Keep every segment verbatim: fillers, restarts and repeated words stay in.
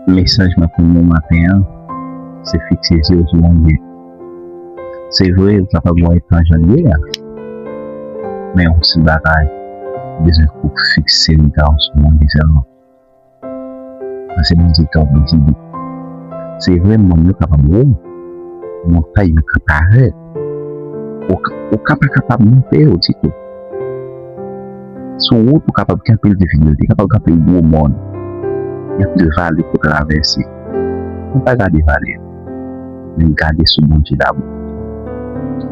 Mesaj mwen pou nou maten an, se fikse zye w sou Bondye. Se vre, ou kapab wè tan jan l ye a, men yon sèl bagay, ou bezwen pou fikse rega w sou Bondye sèlman. Paske Bondye k ap deside. Se vre, monn yo kapab wo, montay yo ka parèt, ou, ou ka pa kapab monte yo ditou. Sou wout, ou kapab gen anpil difikilte, kapab gen anpil gwo mòn, gen anpil vale pou travèse. Men pa gade vale yo, men gade sou Bondye dabò.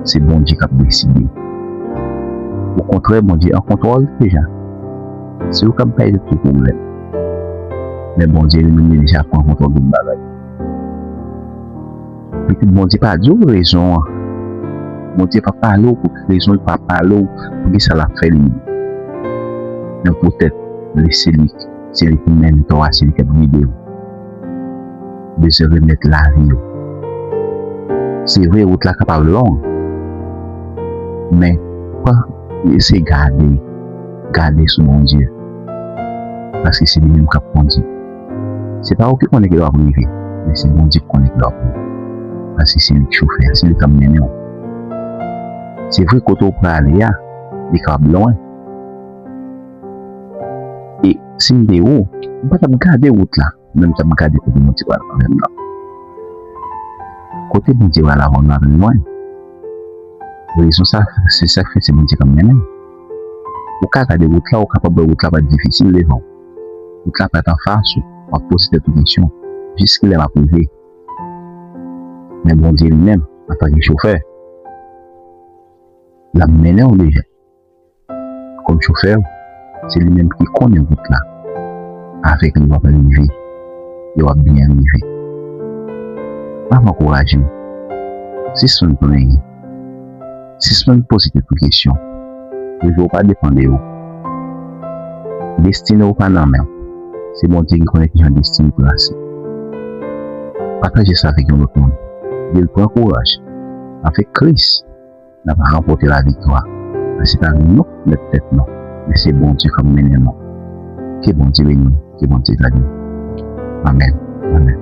Se Bondye k ap deside. Okontrè, Bondye an kontwòl deja. Se ou k ap bay tout pwoblèm. Men Bondye li menm li deja pran kontwòl tout bagay. Pitit Bondye pa di w rezon an. Bondye pa pale w pou ki rezon, li pa pale w pou ki sa l ap fè li menm. Men poutèt li se li, se li ki mennen tò a, se li k ap gide w. Bezwen remèt lavi w. Se vre, wout la kapab long, men pa eseye gade, gade sou Bondye. Paske se li menm k ap kondi. Se pa ou ki konnen kilè w ap rive, men se Bondye ki konnen kilè w ap rive. Paske se li ki chofè a, se li k ap mennen w. Se vre, kote w prale a, li kapab lwen. E si m te ou, m pa t ap gade wout la, men m t ap gade kote Bondye pral avè m nan. Kote Bondye pral avè w nan ap lwen. Rezon sa, se sa k fè se Bondye k ap mennen w. Ou ka gade wout la, ou kapab wè wout la pral difisil devan w. Wout la pral anfas ou, w ap poze tèt ou kesyon, jiskilè m ap rive? Men Bondye li menm, antanke chofè, l ap mennen w deja. Kòm chofè w, se li menm ki konnen wout la. Avèk li w ap rive, e w ap byen rive. M ap ankouraje w, sispann plenyen, sispann poze tèt ou kesyon. Rive w pa depann de ou. Destine w pa nan men w. Se Bondye ki konnen kijan destine w trase. Pataje sa avèk yon lòt moun. Di l pran kouraj. Avèk Kris, n ap ranpòte laviktwa. Paske se pa nou k mèt tèt nou, men se Bondye k ap mennen nou. Ke Bondye beni w, ke Bondye gade w. Amèn. Amèn.